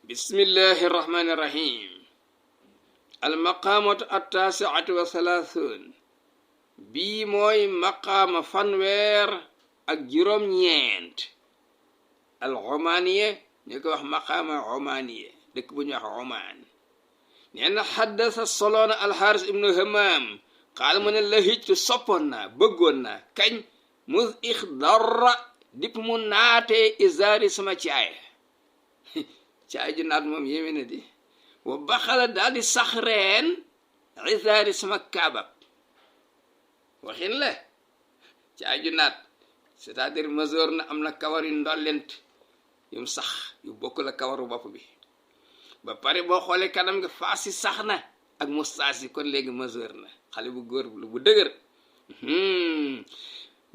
bismillahi irrahmani irrahim almaqaamatu attaasiatu wa thalaathuun bii mooy maqaama fanweer ak juróom-ñeent al omaaniye ñu ko wax maqaama omaaniye dëkk bu ñu wax omaan nee na xaddasa soloona alxaaris ibnu hamaam xaal mu ne la hijtu soppoon naa bëggoon naa kañ mus ixdarra dipp mu naatee izaari sama caaya caay ju naat moom yéeme na di wa baxala daal di sax reen izaari sama kaabab waxin la caay ju naat c'est-à-dire mesure na am na kawar yu ndollent yum sax yu bokk la kawaru bopp bi ba pare boo xoolee kanam nga faas yi sax na ak mustaas yi kon léegi mesure na xale bu góor bu dëgër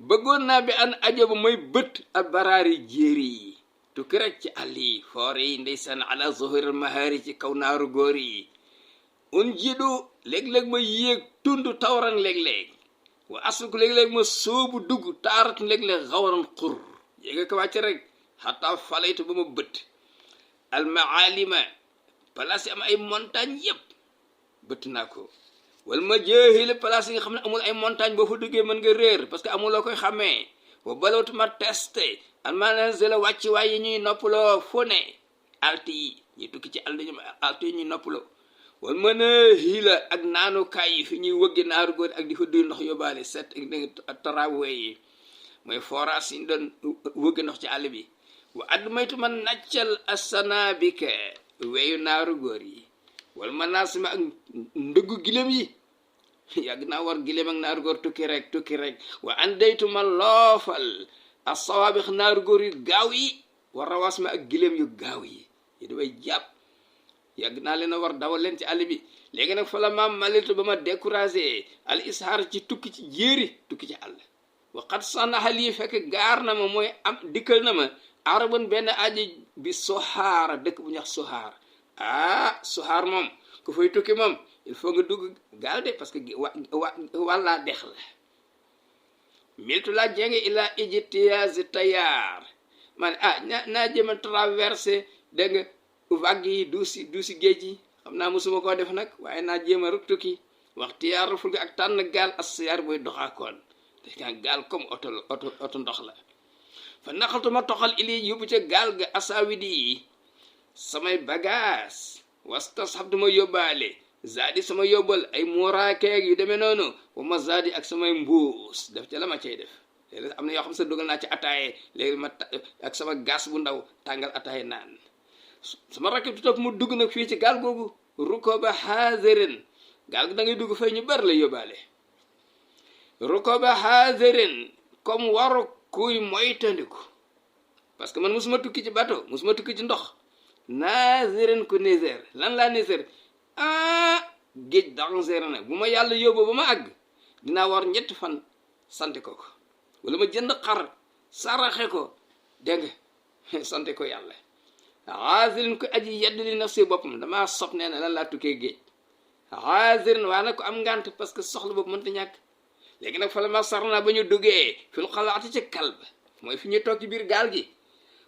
bëggoon naa bi an ajabu mooy bët ak baraari jéeri yi tukki rek ci àll yi foore yi ndeysaan ala zuhuril mahaari ci kaw naaru góor yi un jidu léeg-léeg ma yéeg tund tawran léeg-léeg wa asuk léeg-léeg ma soobu dugg taarat léeg-léeg xawaran xur yéega ko wàcc rek xataa falaytu ba ma bët almaalima place yi am ay montagne yépp bëtt naa ko wala ma jeexile place yi nga xam ne amul ay montagne boo fa duggee mën nga réer parce que amul loo koy xamee wa balawtu ma testé almanazila wàcc waay yi ñuy noppaloo fu ne alti yi ñuy tukki ci àll ñu alti yi ñuy noppaloo wala mën a hiila ak naanukaay yi fi ñuy wëgge naaru góor ak di fa duy ndox yóbbaale set tarawe yi mooy forage yi ñu doon wëgge ndox ci àll bi wa add maytu ma naccal asanabika weeyu naaru góor yi wala ma naasima ak ndëggu gilem yi yàgg naa war gilem ak naaru góor tukki rek wa andaytu ma loofal asawabix naaru góor yu gaaw yi war rawas ma ak gilem yu gaaw yi dafay jàpp yàgg naa leen a war dawal leen ci àll bi léegi nag fa la ma malitu ba ma découragé al ishaar ci tukki ci jéeri tukki ci àll waxat sanaxal yi fekk gaar na ma mooy am dikkal na ma arabun benn aji bi soxaara dëkk bu ñax soxaar soxaar moom ku fay tukki moom il faut nga dugg gaal de parce que wàllaa dex la miltu laa jenge ila ijtiyazi tayaar man naa jëma traversé dégg nga vague yi duusi géej yi xam naa musuma koo def nag waaye naa jéem a rek tukki waxtu yaar ful ak tànn gaal asiyaar booy doxaakoon def nga gaal comme oto ndox la fa naqaltuma toxal ili yóbbu ca gaal ga asawidi yi samay bagage wastas xab duma yóbbaale zaadi sama yóbbal ay muuraakeeg yu demee noonu wa ma zaadi ak samay mbuus def ca la ma cay def léegi am na yoo xam sa dugal naa ci ataaye léegi ma ak sama gas bu ndaw tàngal ataaye naan sama rakib tu topp mu dugg nag fii ci gaal googu rukoba xaazirin gaal gi da ngay dugg fay ñu bari la yóbbaale rukoba xaazirin comme waru kuy moytandiku parce que man musuma tukki ci bateau musuma tukki ci ndox nazirin ku niser lan laa niser géej danger na bu ma yàlla yóbbu ba ma àgg dinaa war ñetti fan sante ko wala ma jënd xar saraxe ko dégg nga sante ko yàlla xaasirin ko aji yedd li nafsi boppam damaa sob nee na lan laa tukkee géej xaasirin waa nag ko am ngànt parce que soxla boobu mënta ñàkk léegi nag fa la ma sar naa ba ñu duggee fil xalaati ci kalb mooy fi ñuy toog ci biir gaal gi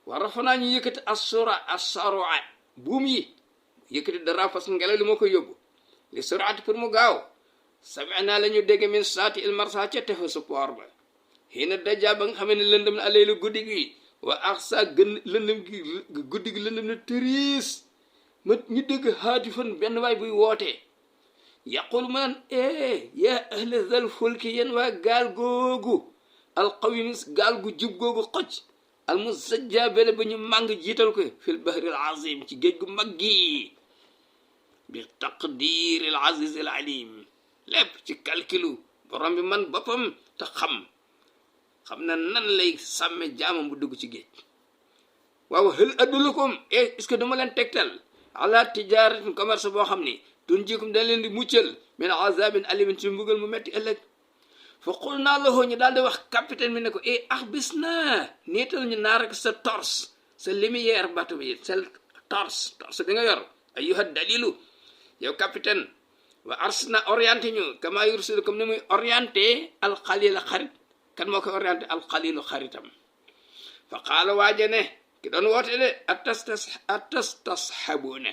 war fa naa ñu yëkkati asarua buum yi yëkkati dara parce que ngelaw li moo koy yóbbu li suraati pour mu gaaw sami naa la ñu dégg min saati il marsa ca tefa su poor ba xëy na dajaa ba nga xamee ne lëndëm na aleelu guddi gi wa axsa gën lëndëm gi guddi gi lëndëm na tëriis ma ñu dégg haati fan benn waay buy wootee yaqul ma naan yaa ahla zal fulki yéen waa gaal googu alqawim gaal gu jub googu xoj almusajja bele ba ñu màng jiital ko fil bahril azim ci géej gu mag gi bi taqdiril aziz al alim lépp ci calculu borom bi man boppam te xam na nan lay sàmme jaamam bu dugg ci géej waaw hal adullukum est-ce que duma leen tegtal ala tijaratin commerce boo xam ni tunjikum dañ leen di muccal min azabin alimin ci mbugal mu metti ëllëg fa qul naa lahoo ñu daal di wax capitaine bi ne ko bis naa niital ñu naa rek sa torse sa lumière bateau bi sa torse bi nga yor ayyuha dalilu yow capitaine wa arsna orienté ñu kama yursilu comme ni muy orienté alxalila xarit kan moo koy orienté alxalilu xaritam fa qaala waaja ne ki doon woote de atastashabuna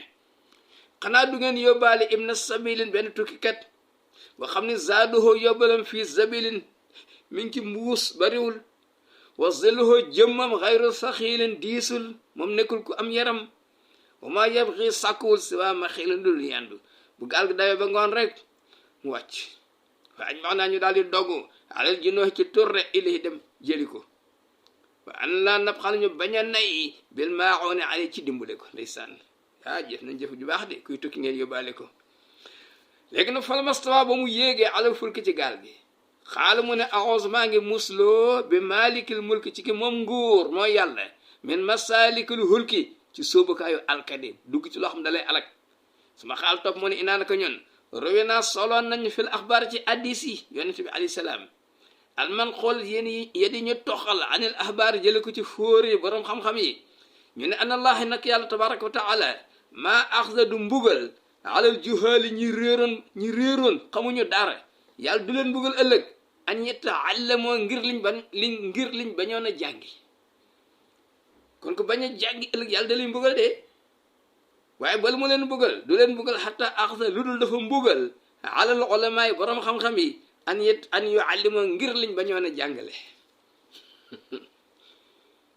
xanaa du ngeen yóbbaale ibna sabilin benn tukkikat boo xam ne zaaduhoo yóbbalam fii zabilin mi ngi ci mbuus bariwul wa zilluhoo jëmmam xayru saxiilin diisul moom nekkul ku am yaram wa maa yabxi sàkkuwul si waa ma xiilin dul yandu bu gaal gi dawee ba ngoon rek mu wàcc wa aj max naa ñu daal di doggu alal junoox ci turre ilahi dem jëli ko wa an laa nab xal ñu bañ a nay bil maaxoone ali ci dimbale ko ndeysaan jëf nañ jëf ju baax de kuy tukki ngeen yóbbaale ko léegi nag falmastawa ba mu yéegee alal fulki ci gaal gi xaala mu ne axoos maa ngi musloo bi maalikil mulki ci ki moom nguur mooy yàlla min masaalikil hulki ci sóobukaayu alkade dugg ci loo xam dalay alak suma xaal topp mu ne inaana ko ñun rowe naa soloon nañu fil axbaar ci addis yi yonent bi alayhi salaam alman xool yedi ñu toxal anil axbaar jële ko ci fóori borom xam-xam yi ñu ne ana allahi nag yàlla tabaraka wa taala maa axza du mbugal alal juhaali ñi réeroon xamuñu dara yàlla du leen mbugal ëllëg an yata'allamoo ngir liñ bañoon a jàngi kon ko bañ a jàngi ëllëg yàlla da leen mbugal de waaye bala mu leen mbugal du leen mbugal xatta axza lu dul dafa mbugal alal ulamaay borom xam-xam yi an yu'allimoo ngir liñ bañoon a jàngale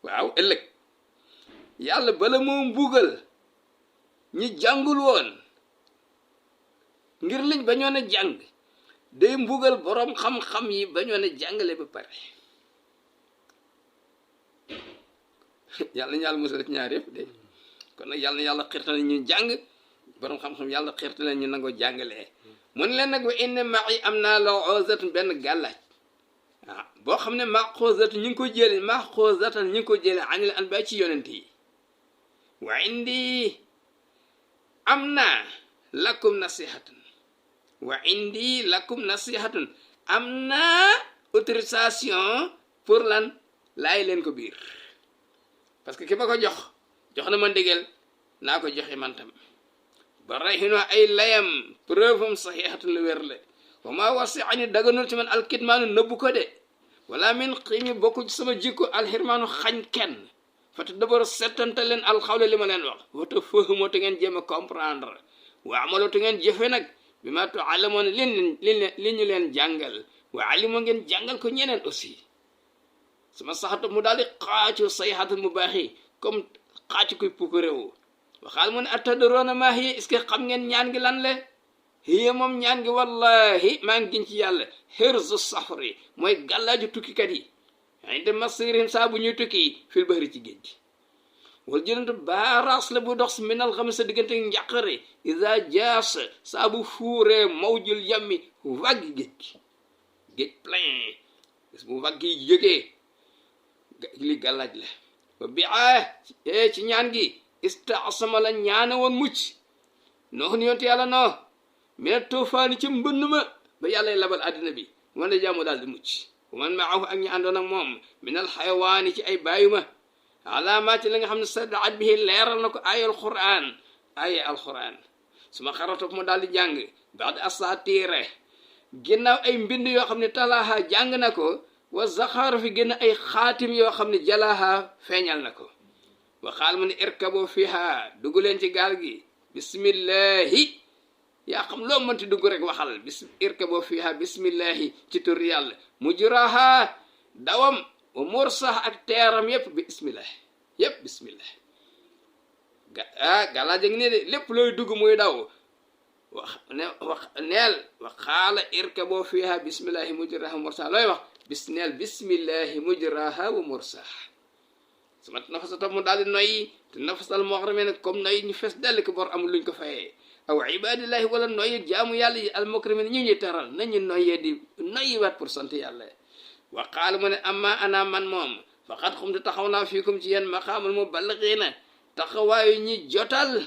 waaw ëllëg yàlla bala moo mbugal ñi jàngul woon ngir liñ bañoon a jàng day mbugal borom xam-xam yi bañoon a jàngale ba pare yàlla na yàlla musal ci ñaar yëpp de kon nag yàlla na yàlla xirtal ñu jàng borom xam-xam yàlla xirtal ñu nangoo jàngalee mu ne leen nag wa inna ma'i am naa la ozatun benn gàllaaj waaw boo xam ne maxoozatu ñu ngi ko jële maxoozatan ñu ngi ko jële anil anbiya ci yonent yi wa indi am naa lakum nasihatun wa indi lakum nasihatun am naa autorisation pour lan laay leen ko biir parce que ki ma ko jox na ma ndigal naa ko joxe man tam ba rayhino ay layam preuve am saxihatun lu wér la wa maa wasi'ani daganul ci man alkitmaanu nëbbu ko de wala min xiimi bokku ci sama jikko alxirmaanu xañ kenn fata dabar settante leen alxawle li ma leen wax wata fëhumoo te ngeen jéem a comprendre wa amaloo te ngeen jëfe nag bi ma tu'allamoon li ñu leen jàngal wa alimoo ngeen jàngal ko ñeneen aussi sama saxatu mu daal di xaacu sayxatul mu baaxi comme xaacu koy pukk réew waxaal mu ne atadroona maa hiya est-ce que xam ngeen ñaan gi lan le hiya moom ñaan gi wallahi maa ngi giñ ci yàlla hirzu safri mooy gàllaaju tukkikat yi inde masirihim saa bu ñuy tukki fil bahri ci géej gi wal jënantu baaraas la bu dox si minal xam sa diggante njàqare isa jaas saa bu fuuree mawjul yammi wàggi géej gi géej plein gis bu wàgg yi jógee li gàllaaj la ba biaa ci ñaan gi istaasama la ñaane woon mucc noox ni yonte yàlla noo mina toofaani ca mbënn ma ba yàlla labal àddina bi man la jaamu daal di mucc man maahu ak ñi àndoon ak moom minal xayawaani ci ay bàyyuma alaamaati la nga xam ne sadaat bi leeral na ko ayal quran aya alquran su ma xaratop mu daal di jàng baad asaatiire ginnaaw ay mbind yoo xam ne talaaha jàng na ko wa zaxaara fi gën ay xaatim yoo xam ne jalaaha feeñal na ko waxaal mu ne irkabo fiha dugg leen ci gaal gi bismillahi yaa xam loo mënti dugg rek waxal irkabo fiha bismillahi ci tur yàlla mujraha dawam wa mursaha ak teeram yépp bismillah yépp bismillah galaa jëg ne de lépp looy dugg muy daw neel waxaala irkabo fiha bismillahi mujraha wa mursaha looy wax neel bismillahi mujraha wa mursaha sama nafasa topp mu daal di noyyi te nafasal moo xam ne comme noyyi ñu fes delli ko bor amul luñ ko fayee aw ibadillahi wala noyyi jaamu yàlla yi almukramin ñu ñuy teral nañu noyyee di noyyi waat pour sant yàlla wa qaala mu ne amma ana man moom faqad xumtu taxaw naa fiikum ci yéen maqaamul muballighiina taxawaayu ñi jotal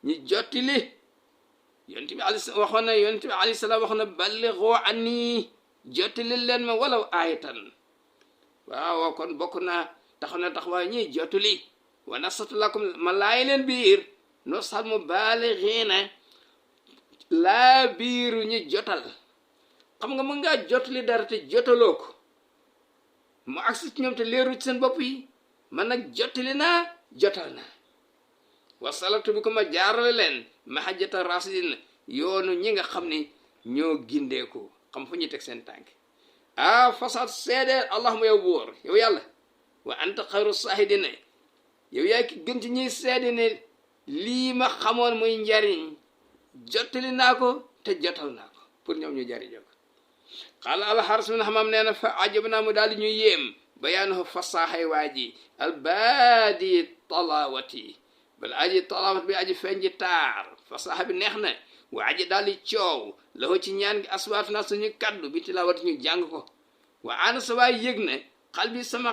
ñi jottili yonent bi waxoon na yonent bi alayhi salaam waxoon na ballighu anni jottili leen ma walaw aayatan waaw kon bokk naa taxaw na taxawaayu ñi jottili wa nasatu lakum ma laay leen biir no sal muballighiina laa biiru ñi jotal xam nga mën ngaa jotali dara te jotaloo ko mu agsi ci ñoom te leeru ci seen bopp yi man nag jottali naa jotal naa wasalatu bi ko ma jaarale leen mahajjata rasidin yoonu ñi nga xam ni ñoo gindeeku xam fu ñuy teg seen tànk fasad seedeel allahuma yow buur yow yàlla wa anta xayru saahidina yow yaay ki gën ci ñuy seede ne lii ma xamoon muy njariñ jottali naa ko te jotal naa ko pour ñoom ñu jariñoo ko xaala alxaris min xamam nee na fa ajab naa mu daal di ñuy yéem bayaanahu fasaaxay waa ji albaadi talawati bal aji talawat bi aji feeñ ji taar fasaaxa bi neex na waa ji daal di coow la ci ñaan gi aswaatu naa suñu kaddu bi tilawati ñu jàng ko waa ana sa waay yëg ne xal bi sama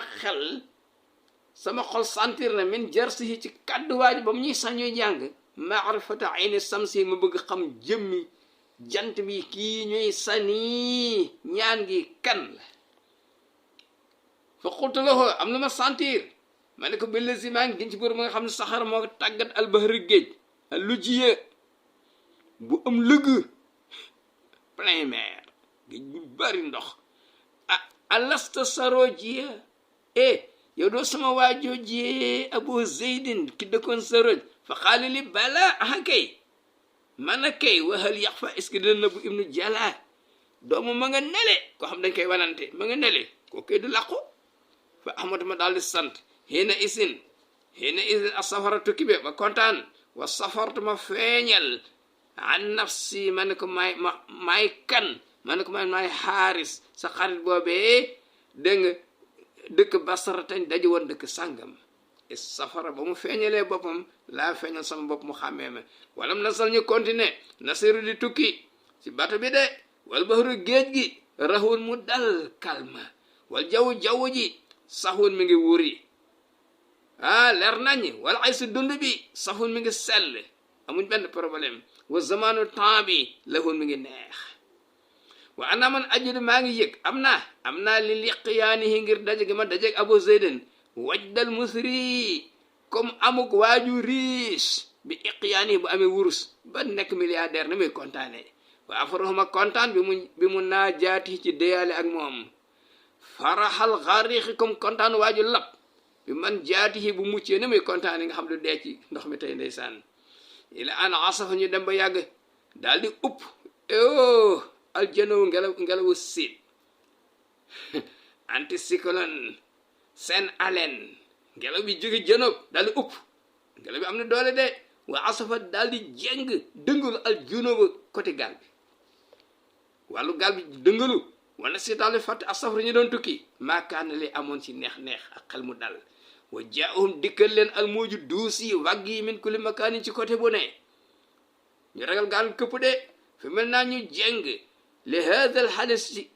xol sentir na min jarsihi ci kaddu waa ji ba mu ñuy sañuy jàng maarifata ayni samsi ma bëgg xam jëmmi jant bi kii ñuy sani ñaan gi kan la fa xultu lahu am lu ma sentir ma ne ko billasi maa ngi gën ci buur ma nga xam ne saxar moo ko tàggat albahri géej lu jiye bu am lëgg plein mer géej bu bari ndox alasta saro jiye yow doo sama waajoo jiye Abu Zeydin ki dëkkoon saroj fa xaali li bala kay man a kay waxal yax fa est-ce que dina nëbbu ibnu jala doomu ma nga nele koo xam dañ koy wanante ma nga nele koo koy du làqu fa ahmadu ma daal di sant xëy na isin a safara tukki be ba kontaan wa safartu ma feeñal an nafsi ma ne ko maay kan ma ne ko maay xaaris sa xarit boobee dégg nga dëkk Basra tañ daje woon dëkk sàngam safara ba mu feeñalee boppam laa feeñal sama bopp mu xàmmee ma walam nasal ñu continuer nasiru di tukki ci bato bi de wal bahru géej gi raxul mu dal kalma wal jaww ji saxul mi ngi wuri leer nañ wala ay si dund bi saxul mi ngi sell amuñ benn problème wa zamanu temps bi laxul mi ngi neex wa ana man ajudu maa ngi yëg am naa li liqiyaanihi ngir daje gi ma dajeeg Abu Zeydin wajdal musri comme amuk waaju riis bi iqiyaanihi bu amee wurus ba nekk milliardaire na muy kontaane wa afrohuma kontaan bi mu naa jaati ci déyaale ak moom faraxal xaarixi comme kontaan waaju lap bi man jaatihi bu muccee na muy kontaane nga xam du dee ci ndox mi tey ndeysaan ila an asafa ñu dem ba yàgg daal di upp aljanaw ngelawu siit anticyclone seen alen ngelaw bi jóge jënob daal di upp ngelaw bi am na doole de wa asafa daal di jeng dëngalu aljunuba côté gaal bi wàllu gaal bi dëngalu wala si daal di fàtte asafra ñu doon tukki maakaana li amoon ci neex ak xel mu dal wa jaahum dikkal leen almuuju duus yi wàgg yi min kulli makaanin ci côté bu ne ñu ragal gaal këpp de fi mel naa ñu jeng li haadal xadis ci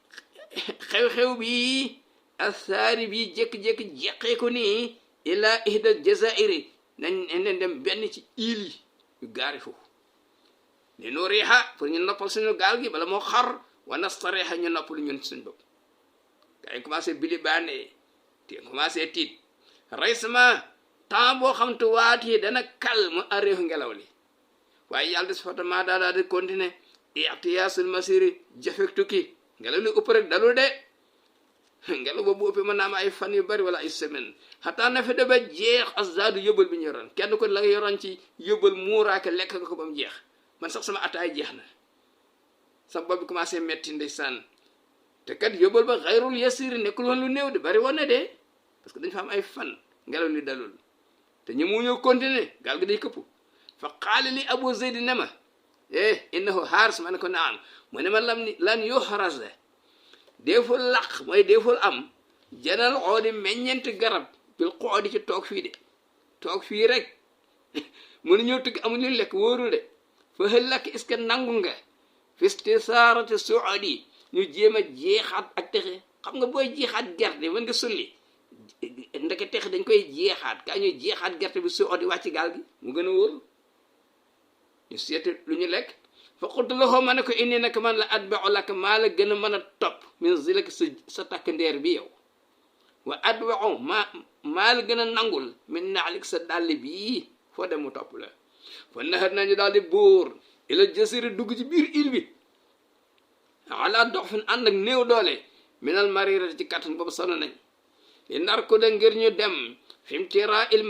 xew-xew bi athaari bi jékki-jékki jeqee ko nii ila ihda jazairi nañ dem benn ci île yi ñu gaari foofu ne noo riixa pour ñu noppal suñu gaal gi bala moo xar wa nastareexa ñu noppalu ñun suñ bopp gaa yi commencé bili baane te commencé tiit récemment temps boo xam te waati dana calme a réew ngelaw li waaye yàlla des fata maa daa di continuer ixtiyaasul masiri jafek tukki ngelaw li ëpp rek dalul de ngelaw boobu ëppee mën naa am ay fan yu bari wala ay semaine xataa na fi da ba jeex azadu yóbbal bi ñu yoroon kenn ko la nga yoroon ci yóbbal muuraake lekk nga ko ba mu jeex man sax sama ataay jeex na sama bopp bi commencé metti ndeysaan te kat yóbbal ba xayrul yasiri nekkul woon lu néew de bari woon na de parce que dañ fa am ay fan ngelaw li dalul te ñu mu ñëw continuer gaal gi day këpp fa qaala li Abu Zayd ne ma innahu xaaris ma ne ko naam mu ne ma lan yuxras deeful laq mooy deeful am janal xoodi meññent garab bil xoodi ci toog fii de toog fii rek mënu ñëw tukki amuñu lekk wóorul de fa hël lakk est-ce que nangu nga fistisaarati suudi ñu jéem a jeexaat ak texe xam nga booy jeexaat gerte mën nga sulli ndeke texe dañ koy jeexaat kaa ñuy jeexaat gerte bi suudi wàcc gaal gi mu gën a wóor ñu seeti lu ñu lekk fa qultu lahu ma ne ko inni nag man la atba'u laka maa la gën a mën a topp min zilak sa takk ndeer bi yow wa atba'u maa la gën a nangul min naalik sa dàll bii foo dem mu topp la fa naxat nañu daal di buur ila jasiri dugg ci biir île bi ala dox fin ànd ak néew doole minal marirati ci kattan boobu sonn nañ li nar ko da ngir ñu dem fim tira il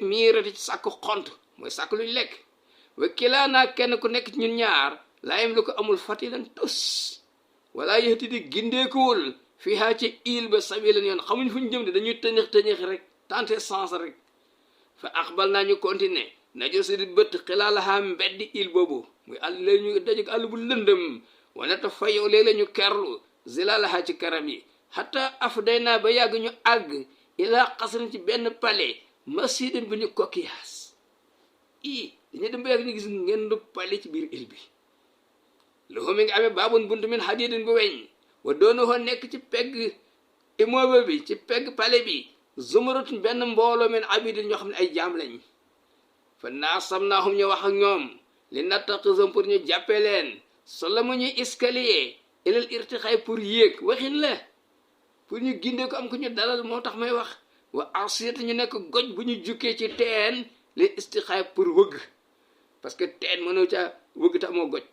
miirati ci sàkku xont mooy sàkku luñ lekk wa kilaa naa kenn ku nekk ci ñun ñaar laayam lu ko amul fatilan tus wala yëti di gindeekuwul fii haa ci il ba sabilan yoon xamuñ fu ñu jëm de dañuy tëñëx rek tenter sens rek fa axbal naa ñu continuer najo si di bëtt xilaalahaa mbeddi il boobu muy àll léeg ñu dajeg àll bu lëndëm wane ta fayow léeg la ñu kerlu zilaalahaa ci karam yi xata af day naa ba yàgg ñu àgg ilaa xasrin ci benn palais masjidin bu ñu kokkiyaas dañu dem ba yàgg ñu gis ngeen du palais ci biir il bi loxo mi ngi amee baabun buntu min hadidin bu weñ wa doona hoo nekk ci pegg immeuble bi ci pegg palais bi zumratun benn mbooloo min abidin ñoo xam ne ay jaam lañ fa naasam naahum ñu wax ak ñoom li nattaqisum pour ñu jàppee leen solo mu ñuy escalier ilal irtixaay pour yéeg waxin la pour ñu gindee ko am ko ñu dalal moo tax may wax wa asiyat ñu nekk goj bu ñu jukkee ci teen li istixaay pour wëgg parce que teen mënoo ca wëgg ta moo goj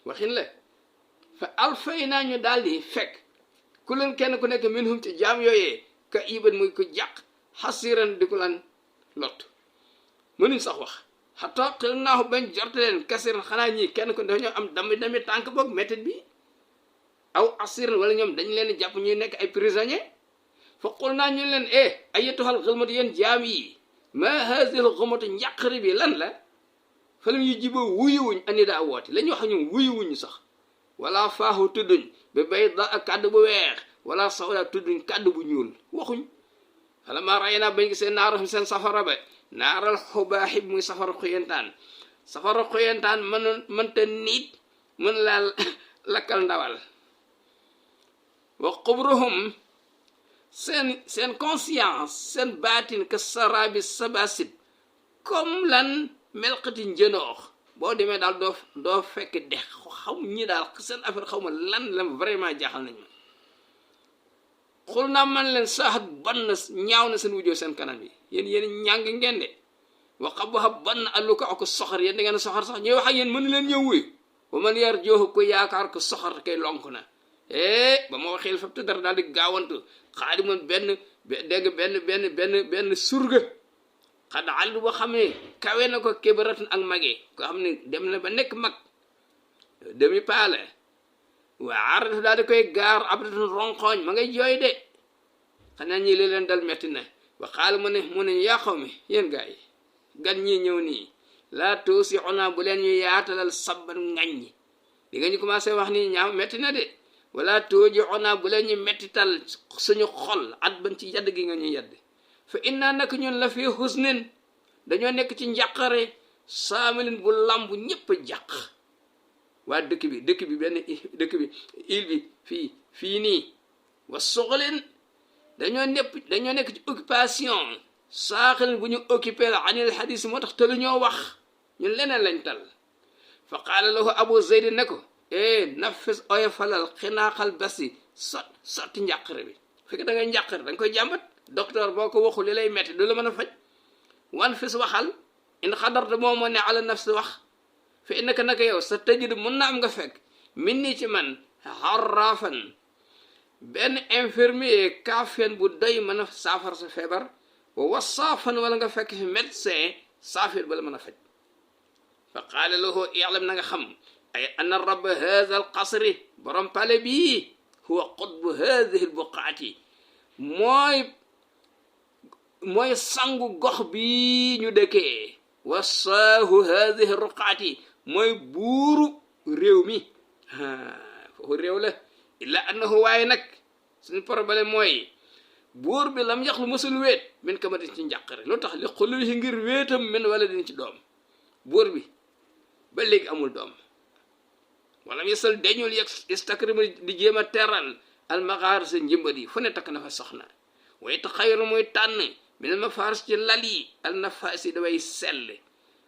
waxin la fa alfay naa ñu daal di fekk ku leen kenn ku nekk minhum ci jaam yooyee ka iban muy ko jàq xasiran di ko lan lot mënuñ sax wax xataa xel naaxu bañ jorte leen kasiran xanaa ñii kenn ku dañoo am dami tànk boog métit bi aw asiran wala ñoom dañ leen jàpp ñuy nekk ay prisonnier fa qul naa ñu leen ayyatuhal xilmatu yéen jaam yi ma haazil xilmatu njàqari bi lan la falam yu jiboo wuyuwuñ ani daa woote la ñu wax ñoom wuyuwuñu sax wala faaxu tudduñ ba bay da ak kàddu bu weex wala sawda tudduñ kàddu bu ñuul waxuñ fala ma ray naa bañ gisee naaru seen safara ba naaral xubaaxib muy safara xoyantaan mënta niit mën laa lakkal ndawal wa xubruhum seen conscience seen baatin ka sarabi sabasid comme lan melqati njënoox boo demee daal doo fekk dex xaw ñi daal seen affaire xaw ma lan la vraiment jaaxal nañ ma xul naa man leen saaxat ban na ñaaw na seen wujjoo seen kanam yi yéen ñàng ngeen de waxa ba ban na allu ko ak soxor yéen da ngeen soxor sax ñuy wax ak yéen mënu leen ñëw wuyu ba man yar jooxu ko yaakaar ko soxor kay lonk na ba ma waxeel fab te dara daal di gaawantu xaadi moon benn surga xada àll boo xam ne kawe na ko kébaratan ak magee ko xam ne dem na ba nekk mag demi paale waa aratu daal di koy gaar abdatun ronxooñ ma ngay jooy de xanaa ñii li leen dal metti na wa xaal mu ne yaa xaw mi yéen gaa yi gan ñii ñëw nii laa tuusi ona bu leen ñu yaatalal sabban ngañ ñi li nga ñu commencé wax nii ñaaw metti na de wala tooji ona bu leen ñu mettital suñu xol at ban ci yadd gi nga ñu yedd fa inna nak ñun la fi husnin dañoo nekk ci njàqare saamilin bu lamb ñëpp jàq waa dëkk bi benn dëkk bi il bi fii nii wa soxlin dañoo nekk ci occupation saaxilin bu ñu occupé la anil hadis moo tax te lu ñoo wax ñun leneen lañ tal fa qaala lahu abu zayd ne ko nafis oyofalal xinaaxal basi sotti njàqare bi fekk da ngay njàqare da nga koy jàmbat docteur boo ko waxul li lay metti du la mën a faj wan fis waxal in xadarta moo moo ne ala nafsi wax fa innaka naka yow sa tëjid mun na am nga fekk min nii ci man xarraafan benn infirmier kaafeen bu doy mën a saafara sa feebar wa wasaafan wala nga fekk fi médecin saafir ba la mën a faj fa qaala lahu i'lam na nga xam ay anna rabba haadha al qasri borom pale bii huwa qutbu haadihi al buqaati mooy sangu gox bii ñu dëkkee wasaahu haadihi ruqaati mooy buuru réew mi foofu réew la illa annahu waaye nag suñu problème mooy buur bi lam yaxlu mësul wéet min kamatin ci njàqare lu tax li xulu yi ngir wéetam min wala din ci doom buur bi ba léegi amul doom wala yesal dañul yeg istakrimu di jéem a teral almaxaar sa njëmbat yi fu ne takk na fa soxna way ta xayru mooy tànn minal ma faars ci lal yi al nafaas yi daway sell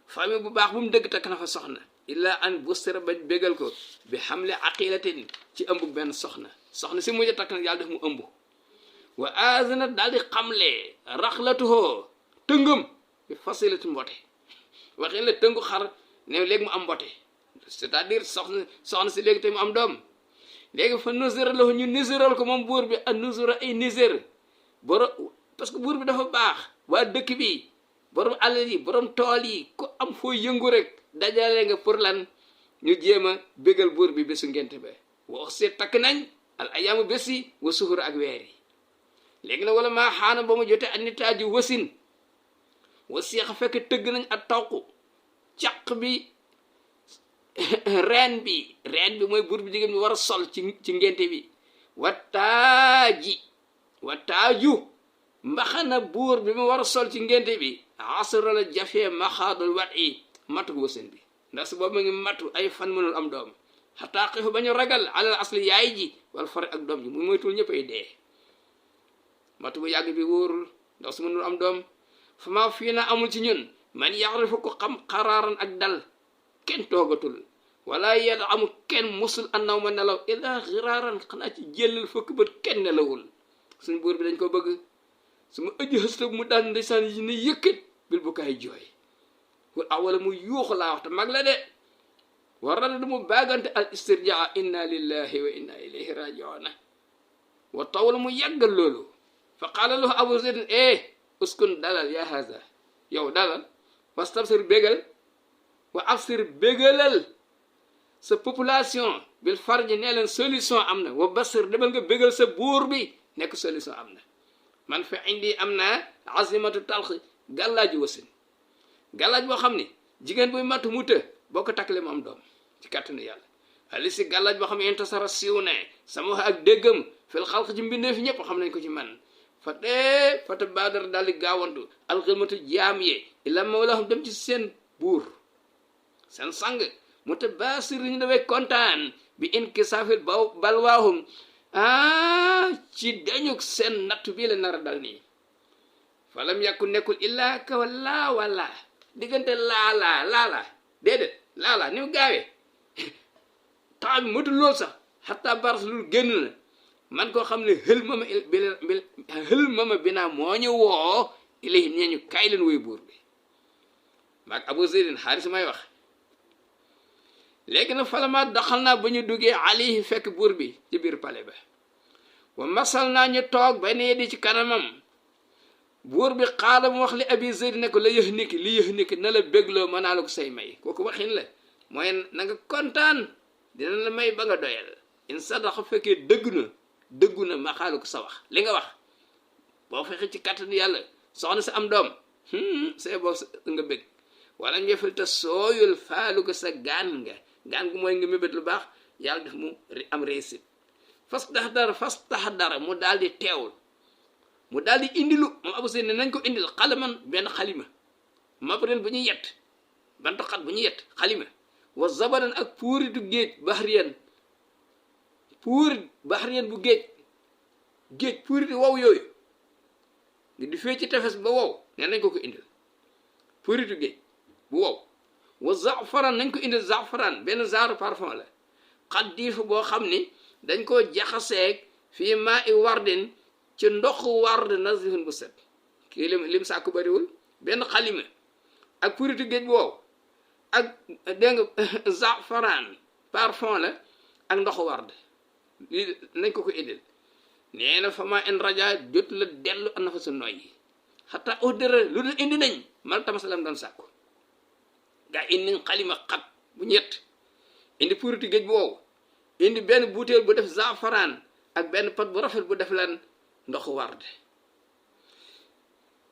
famille bu baax bu mu dëgg takk na fa soxna illa an bustara bañ bégal ko bi xamle aqilatin ci ëmb benn soxna si mujj takk nag yàlla def mu ëmb wa azina daal di xamle raxlatuhoo tëngam bi fasilati mbote waxin la tëngu xar ne léegi mu am mbote c'est-à-dire soxna si léegi te mu am doom léegi fa nusira lahu ñu nisiral ko moom buur bi ak nusura ay nisir boro parce que buur bi dafa baax waa dëkk bi borom alal yi borom tool yi ku am foo yëngu rek dajale nga pour lan ñu jéem a bégal buur bi bésu ngente ba wax seet takk nañ al ayaamu bés yi wa suhur ak weer yi léegi nag wala maa xaana ba mu jotee ak nitaaju wasin wa seex fekk tëgg nañ ak tawku caq bi reen bi mooy buur bi jigéen bi war a sol ci ngente bi wataaju mbaxana buur bi mu war a sol ci ngente bi asra la jafee maxaadul wat i matu wasin bi ndax su boobu ma ngi matu ay fan mënul am doom xataa xifu ba ñu ragal alal asli yaay ji wala fare ak doom ji mu moytul ñëpp ay dee matu bu yàgg bi wóorul ndax su mënul am doom fa maa fii na amul ci ñun man yaxrifu ko xam xaraaran ak dal kenn toogatul wala yedda amul kenn musul annaw ma nelaw illa xiraaran xanaa ci jëlal fëkk bët kenn nelawul suñ buur bi dañ ko bëgg su ma ëjj xësta mu daan ndeysaan yi ne yëkkat bil bu kaay jooy wala awala mu yuuxu laa wax te mag la de waral du mu baagante al istirjaa inna lillahi wa inna ilayhi rajiuna wa tawla mu yàggal loolu fa qaala lahu abu zaydin uskun dalal ya haza yow dalal wastabsir bégal wa absir bégalal sa population bil farji nee leen solution am na wa basir demal nga bégal sa buur bi nekk solution am na man fa indi am naa azimatu talxi gàllaaju wasin gàllaaj boo xam ni jigéen buy matu mu të boo ko takkale mu am doom ci kàttanu yàlla ali si gàllaaj boo xam ne intasara siiw ne sama wax ak déggam fil xalq ci mbindee fi ñëpp xam nañ ko ci man fata baadar daal di gaawantu alxilmatu jaam yee ila mawlahum dem ci seen buur seen sang mu te baasir ñu dafay kontaan bi inkisaafil balwaahum ci dañuk seen nattu bii la nar a dal nii falam yàkku nekkul illaa ka wala diggante laala déedéet laala ni mu gaawee temps bi matul lool sax xataa bars lul génn na man koo xam ne xël mama binaa moo ñu woo ilayhim ñee ñu kaay leen woy buur bi maag abu zeydin xaaris may wax léegi nag falama daxal naa ba ñu duggee alayhi fekk buur bi ci biir pale ba wa masal naa ñu toog ba nee di ci kanamam buur bi xaala mu wax li abi zeyd ne ko la yëx niki na la bégloo mën naa la ko say may kooku waxin la mooy na nga kontaan dina la may ba nga doyal in sadaqa fekkee dëggu na ma xaalu ko sa wax li nga wax boo fexe ci kàttanu yàlla soxna sa am doom c'est boo nga bëgg wala njëfal te sooyul faalu ko sa gaan gu mooy nga mébét lu baax yàlla def mu am réussite fas tax dara mu daal di teewul mu daal di indilu moom abu seen ne nañ ko indil xalaman benn xalima mabren bu ñu yett bantu xat bu ñu yett xalima wa zabadan ak puuritu géej bahriyan bu géej puuritu wow yooyu nga di fee ci tefes ba wow ne nañ ko indil puuritu géej bu wow wa zafaran nañ ko indil zafaran benn genre parfum la xat diifu boo xam ni dañ koo jaxaseeg fii maa i wardin ci ndoxu ward nazihun bu set kii lim sàkku bariwul benn xalima ak puritu géej bu wow ak dégg nga zafaran parfum la ak ndoxu ward lii nañ ko indil nee na fa maa en raja jot la dellu an na fa sa noy yi xataa audara lu dul indi nañ mal tamasalam doon sàkku gaa indi nañ xalima xat bu ñett indi puritu géej bu wow indi benn butéel bu def zafaran ak benn pat bu rafet bu def lan ndoxu warde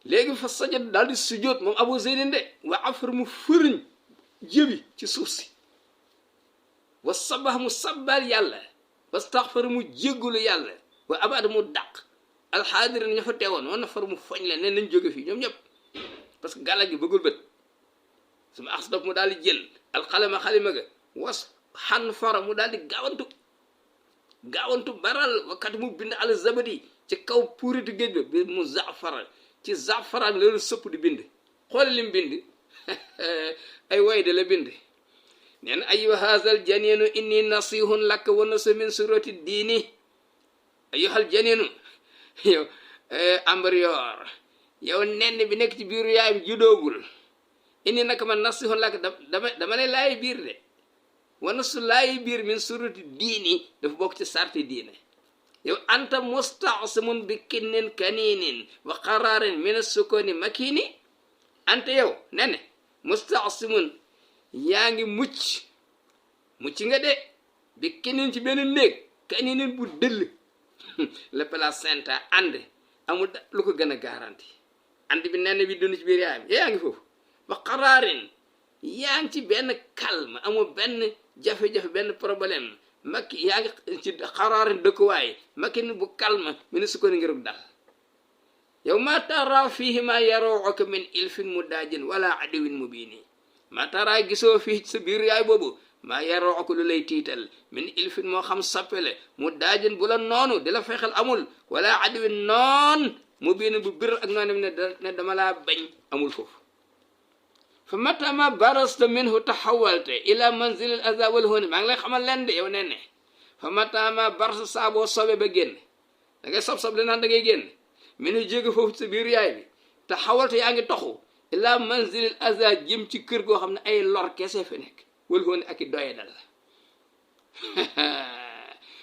léegi fa sajad daal di sujjóot moom abu zeydin de wa afar mu fëriñ jëbi ci suuf si wa sabax mu sabbal yàlla wastaxfar mu jéggulu yàlla wa abada mu dàq alxaadirin ña fa teewoon wan na far mu foñ leen ne nañ jóge fii ñoom ñëpp parce que gàlla gi bëggul bët su ma axsdaf mu daal di jël alxalima xalima ga was xan fara mu daal di gaawantu baral wakkat mu bind al zabadi ci kaw puuritu géej ba bi mu zafara ci zafaraan loolu sëpp di bind xoole lim bind ay way de la bind neen ayyuha haazal janiinu inni nasihun laka wa nasu min surati diini ayyuhal janiinu yow embryor yow nenn bi nekk ci biiru yaayam judoogul inni naka man nasihun laka dama ne laay biir de wa nasu laay biir min surati diini dafa bokk ci sarti diine yow anta musta'simun bi kinnin kaninin wa qararin min as-sukuni makini anta yow nene musta'simun yaa ngi mucc nga de bi kinnin ci benn néeg kaninin bu dëll le placenta ànd amul lu ko gën a garanti ànd bi nen bi dund ci biir yaayam yaa ngi foofu wa qaraarin yaa ngi ci benn calme amul benn jafe-jafe benn problème makki yaa ngi ci qaraarin dëkkuwaay makki ni bu calme mi ne su ko ni ngirug dal yow ma tara fihi ma yaruuka min ilfin mudaajin wala aduwin mubini ma tara gisoo fii sa biir yaay boobu maa yaroo ko lu lay tiital min ilfin moo xam sappele mu daajin bu la noonu di la fexel amul wala adwin noon mu biin bu bir ak noonu ne dama laa bañ amul foofu fa mata ma barasta minhu taxawalta ila manzil al aza wal huni maa ngi lay xamal leen de yow nee ne fa mata ma barasta saaboo sobe ba génn da ngay sob le naan da ngay génn minhu jóge foofu sa biir yaay bi taxawalta yaa ngi toxu ila manzil al aza jëm ci kër goo xam ne ay lor kese fi nekk wal hoon ak i doye dal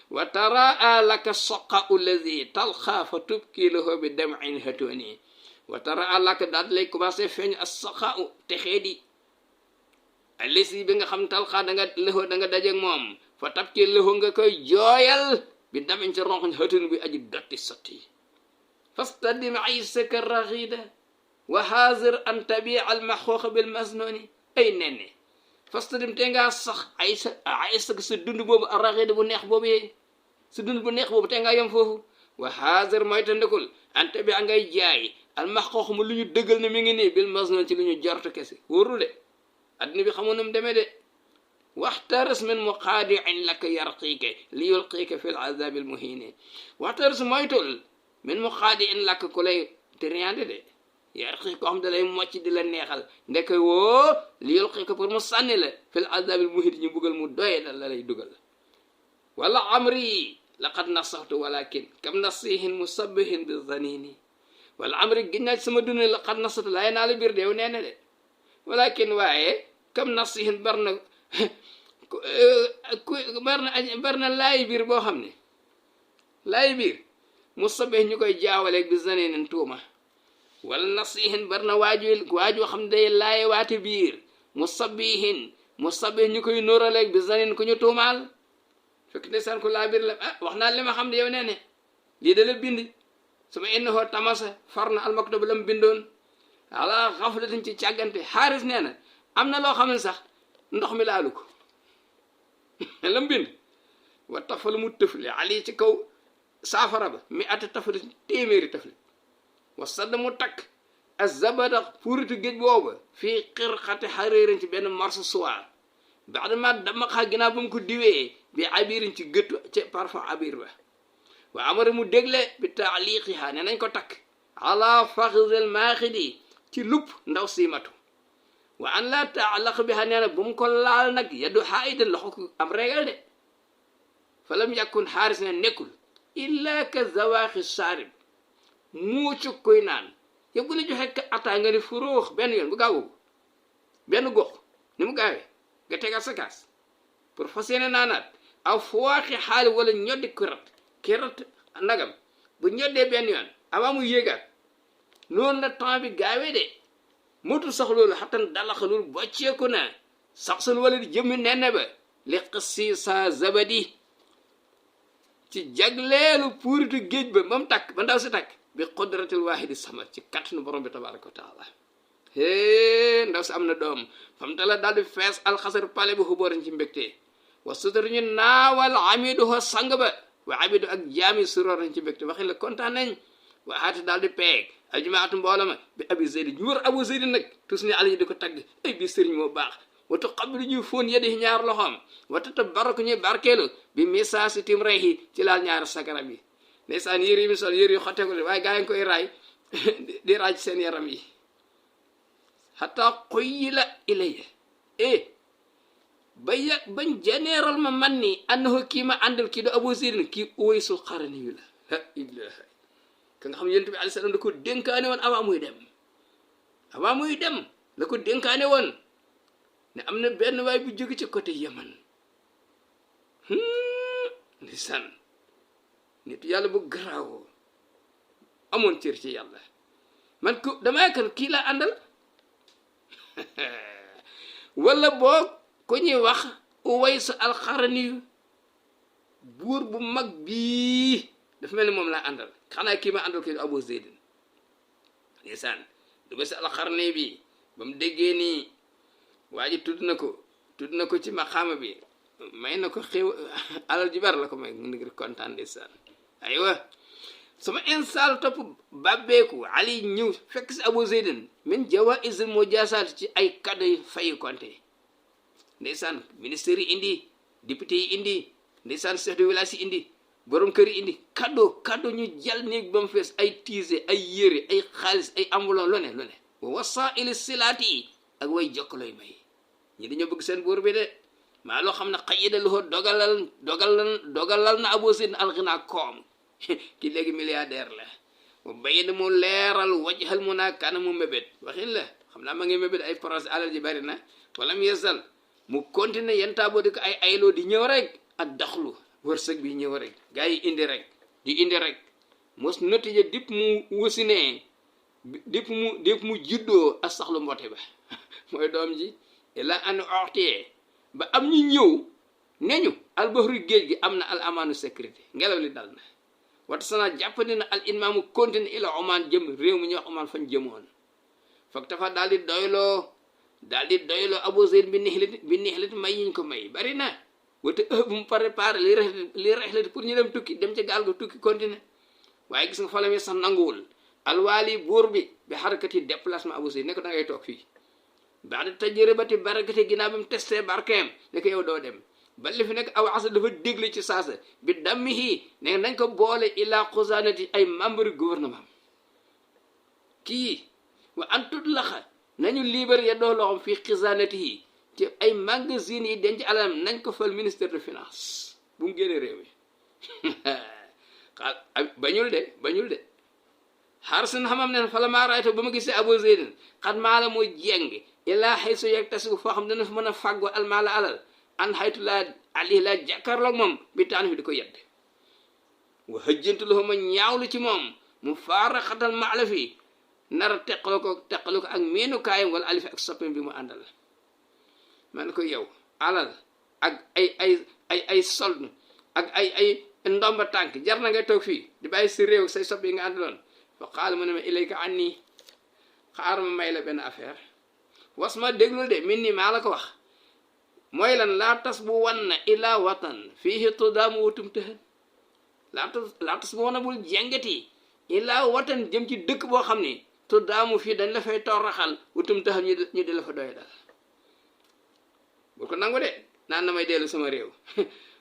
wa taraa laka soqa allazi talxa fa tubki lahu bi dam'in hatuni wa taraa laka daal lay commencé feeñ as soqa texee di allazi bi nga xam talxa da nga dajeeg moom fa tabki lahu nga koy jooyal bi dam'in ci ronxñ hatuni bi aji dotti sotti fastadim aysaka raxida wa haazir an tabi al maxooxa bil masnuni ay nenne fastadim te ngaa sax ay sa dund boobu araxida bu neex boobu yee sa dund bu neex boobu te ngaa yem foofu wa haazir mooy te ndekul ante bi a ngay jaay almaxoox mu lu ñu dëggal ne mi ngi nii bil masnoon ci lu ñu jortu kese wóorul de adduna bi xamoon na mu demee de waxtaris min muqaadiin laka yarqiika li yulqiika fi l azabi l muhini waxtaris moytul min muqaadiin laka ku lay triande de yarqi ko xam da lay mocc di la neexal ndeke woo li yulqiika pour mu sànni la fi l azabi l muhini ñu buggal mu doye dal la lay dugal wala amri laqad nasaxtu walakin kam nasihin musabbihin bi zanini wala amri ginnaaw sama dund laqad nasaxtu laay naa la biir deew nee na de walakin waaye kam nasihin bar na laay biir boo xam ne laay biir musabbih ñu koy jaawaleeg bi zaninin tuuma wala nasihin bar na waajoo xam ne day laaye waate biir musabbih ñu koy nóoraleeg bi zanin ku ñu tuumaal fekk ndeysaan ko laa biir la wax naa li ma xam ne yow nee ne lii da la bind suma innahu tamasa far na almaktab la mu bindoon ala xaflatin ci càggante xaaris nee na am na loo xam ne sax ndox mi laalu ko la mu bind wa tafal mu tëfli ali ci kaw saafara ba mi ata tafali téeméeri tafli wa sadd mu takk azabada puuritu géej booba fii xirxati xariirin ci benn marché soir bax dama dama xaa ginnaaw ba mu ko diwee bi abirin ci gëttu ci parfum abir ba wa amara mu dégle bi taaliqiha ne nañ ko takk ala faxisel maaxidi ci lupp ndaw siimatu wa an la taalaq biha nee na bu mu ko laal nag yaddu xaayidan loxo ko am régal de fa lam yakun xaaris ne nekkul illa ka zawaaxi saarib muucu koy naan yow bu la joxe ka ataa nga ni furóox benn yoon bu gaawoo benn gox ni mu gaawee nga tegal sa kaas pour fas yéene naanaat aw fooxi xaali wala ñoddi ki rat nagam bu ñoddee benn yoon avant mu yéegaat noonu la temps bi gaawee de mootul sax loolu xatan dalaxa loolu bocceeku na sax sul wala di jëmmi nenne ba li qissi sa zabadi ci jagleelu puuritu géej ba ba mu takk ba ndaw si takk bi qudratil waahidi samad ci kattanu borom bi tabaraka wa taala ndaw si am na doom fam ta la daal di fees alxasar pale bi xubóorañ ci mbégte wa sutar ñu naawal amidu ho sang ba wa abidu ak jaami suróorañ ci mbégte waxi la kontaan nañ wa aati daal di peeg aljumaatu mboolo ma bi abi zeydi ñu wër abu zeydi nag tus ni àlla ñi di ko tagg ay bii sëriñ moo baax watu xabilu ñuy fóon yedi ñaar loxoom watu ta barako ñuy barkeelu bi misaasi tim reyhi ci laal ñaar sakaram yi ndeysaan yëri yi mi sol yëri yu xotteeku de waaye gaa yi ngi koy raay di raaj seen yaram yi xataa xoyi la ilaya bañ janeeral ma man ni annahu kii ma àndal kii do abu zeydi kii Uwaysul Qarni yu la la ilaha ka nga xam yonent bi alayhi salaam da ko dénkaane woon avant muy dem la ko dénkaane woon ne am na benn waay bu jóge ci côté Yaman ndeysaan nit yàlla bu garaaw amoon cër ci yàlla man ko dama yaakaar kii laa àndal wala boog ko ñuy wax Uways al-Qarni buur bu mag bii dafa mel ni moom laa àndal xanaa kii ma àndal ko Abu Zaydin ndeysaan Uways al-Qarni bi ba mu déggee nii waa ji tudd na ko ci maqaama bi may na ko xew alal ji bar la ko may mu ngi kontaan ndeysaan aywa sama insal topp babbeeku Ali ñëw fekk si Abu Zaydin min jawaiz moo jaasaat ci ay cadeau yi fay konte ndeysaan ministère yi indi député yi indi ndeysaan chef de village yi indi borom kër yi indi cadeau ñu jël néeg ba mu fees ay tiise ay yére ay xaalis ay ambulon lu ne wa wasaa'il silaat yi ak way jokkaloy may ñi dañoo bëgg seen buur bi de maa loo xam ne xayida lu dogalal na Abu Zaydin al-ghina koom ki léegi milliardaire la mu bayna mu leeral wajhal mu naa kana mu mébét waxin la xam naa ma ngi mébét ay projet alal ji bari na wala mu yesal mu continuer yenta boo di ko ay ayloo di ñëw rek ak daxlu wërsëg bi ñëw rek gars yi indi rek mos notije dip mu wasinee dip mu juddoo ak saxlu mboote ba mooy doom ji la an ortee ba am ñu ñëw neñu albahru géej gi am na al amaanu sécurité ngelaw li dal na wata sana jàppandi na al imaamu continue ila Oman jëm réew mi ñuy wax Oman fañ jëmoon foog tafa daal di doyloo Abu Zayd bi nixlit may yiñ ko may bari na wata bu mu préparé li rexlati pour ñu dem tukki dem ca gaal ga tukki continue waaye gis nga fala mi sax nanguwul alwaali buur bi xarakati déplacement Abu Zayd ne ko da ngay toog fii baada tajribati barakati ginnaaw bi mu testé barkeem ne ko yow doo dem ba li fi nekk aw asa dafa dégle ci saasa bi dammihi ne nañ ko boole ila xusanati ay membre gouvernement kii wa antut laxa nañu libéré doo loxom fii xusanati yi ci ay magasin yi denc alam nañ ko fal ministère de finance bu mu génne réew mi bañul de xaar sun xamam ne fa la maa rayto ba ma gisee Abu Zaydin xat maa la mooy jeng ilaa xëy su yeg tasiku foo xam dana fa mën a fàggo almaala alal an xaytu laa ali laa jàkkaarloog moom bi taan fi di ko yedd wa hëjjantu la ma ñaawlu ci moom mu faara xatal maala fi nar a teqalu ko ak miinu kaayam wala alifi ak soppim bi mu àndal man ko yow alal ak ay solde ak ay ndomba tànk jar na ngay toog fii di bàyyi si réew say sopp yi nga àndaloon fa xaal ma ne ma ilayka anni xaar ma may la benn affaire was ma déglul de min ni maa la ko wax mooy lan laa tas bu wan na ila watan fiihi tudaamu wutum tëxën laa tas bu wan na bul jengati ila watan jëm ci dëkk boo xam ni tudaamu fii dañ la fay torraxal wutum tëxën ñu di la fa doy dal bul ko nangu de naan na may dellu sama réew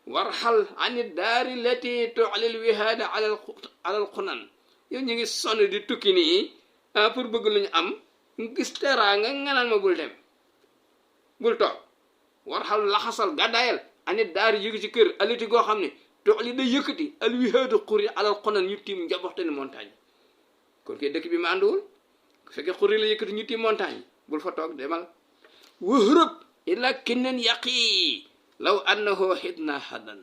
warxal ani daari lati tuxlil wihaada alal xunan yow ñu ngi sonn di tukki nii pour bëgg lu ñu am gis teraanga nga naan ma bul dem bul toog warxal laxasal gàddaayal ani daari yëgi ci kër aliti goo xam ne tuxli da yëkkati al wihaada xuri alal xunan ñu tiim njaboxtani montagne kon kay dëkk bi ma ànduwul fekkee xuri la yëkkati ñu tiim montagne bul fa toog demal wëhrëb illa kinnen yaqi law annahu xidna hadan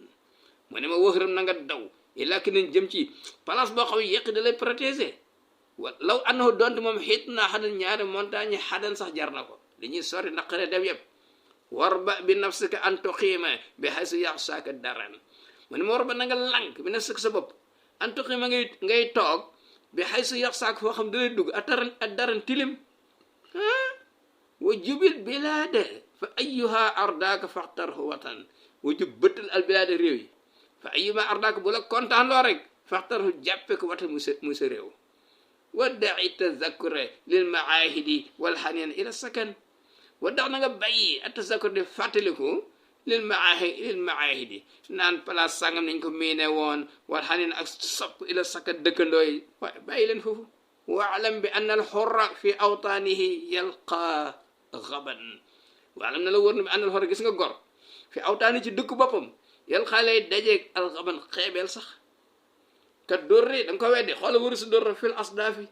mu ne ma wëhrëb na nga daw illa kinnen jëm ci place boo xam yëq da lay protéger law annahu donte moom xidna hadan ñaari montagne hadan sax jar na ko dañuy sori naqare dem yëpp warba bi nafsika an tuqiima bi haysu yaxsaaka daran mu ne ma warba na nga lànk bi nafsika sa bopp an tuqiima ngay toog bi haysu yaxsaaka foo xam dalay dugg a daran tilim wa jubil bilaade fa ayyuha ardaaka faxtarhu watan wa jub bëttal al bilaade réew yi fa ayyuha ardaaka bu la kontaan loo rek faxtarhu jàppe ko watan muy sa réew wa da'i tazakkura lil maahidi wal xaniyan ila sakan wa dax na nga bàyyi a tazakkur di fàttaliku lil maahidi naan place sàngam nañ ko miine woon wal xaniyan ak sopp ila sakan dëkkandoo yi waaye bàyyi leen foofu waalam bi anna al xurra fi awtaanihi yalqa xaban waalam na la wër na bi àndal xor gis nga gor fi awtaani ci dëkk boppam yàlla xaa lay dajeeg alxaban xeebeel sax kat dóorri da nga ko weddi xoola wërusu dóorra fil asdaafi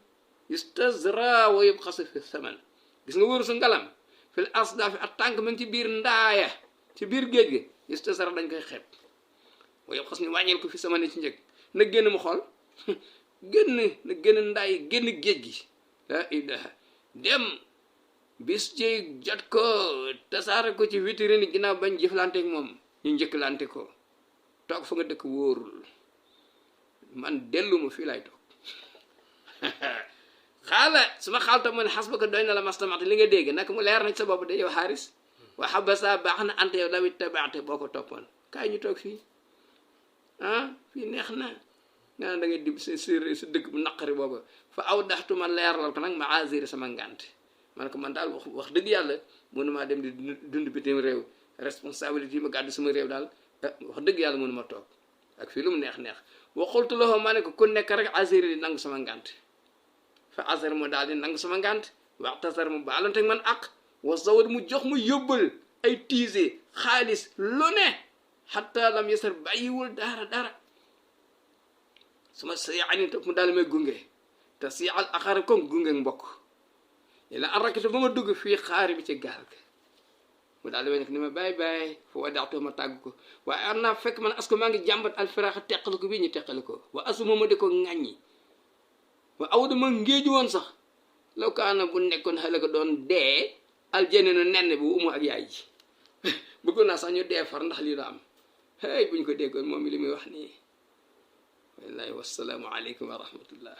yustazra wa yubxasu fi saman gis nga wërusu ngalam fil asdaafi ak tànk ma ngi ci biir ndaaya ci biir géej gi yustazra dañ koy xeeb wa yubxas ni wàññeel ko fi samani ci njëg na génn mu xool génn na génn ndaay génn géej gi la ilaha dem bis ci jot ko tasaare ko ci vitrine ginnaaw bañ jëflanteek moom ñu njëkkalante ko toog fa nga dëkk wóorul man delluma fii lay toog xaala suma xaalta mu ne xas ba ko doy na la mastamate li nga dégg nag mu leer nañ sa bopp de yow xaaris wa xabasa baax na ante yow lawit tabaate boo ko toppoon kaay ñu toog fii fii neex na nga da ngay dib sa dëkk bu naqari booba fa aw daxtu ma leerlal ko nag ma asiri sama ngànt man ko man daal wax dëgg yàlla mënumaa dem di dund bitim réew responsabilité yi ma gàddu sama réew daal wax dëgg yàlla mënuma toog ak fii lu mu neex waxultu loxo ma ne ko ku nekk rek asiri di nangu sama ngànt fa asar mu daal di nangu sama ngànt waxtasar mu baalante man ak wa zawad mu jox mu yóbbal ay tiise xaalis lu ne xatta lam yasar bàyyiwul dara suma siyaani topp mu daal may gunge te siyal axara comme gunge mbokk la arakatu ba ma dugg fii xaari bi ci gaal ga mu daal di may nekk ni ma bàyyi foo daxtoo ma tàgg ko waaye am naa fekk man asko maa ngi jàmbat alfiraxa teqali ko bii ñu teqali ko wa asuma ma di ko ŋàññi wa awda ma ngéeju woon sax law kaana bu nekkoon xale ko doon dee aljane nu nenn bu umu ak yaay ji bëggoon naa sax ñu dee far ndax lii la am hey buñ ko déggoon moom mi li muy wax nii wallahi wassalaamu aleykum wa rahmatullah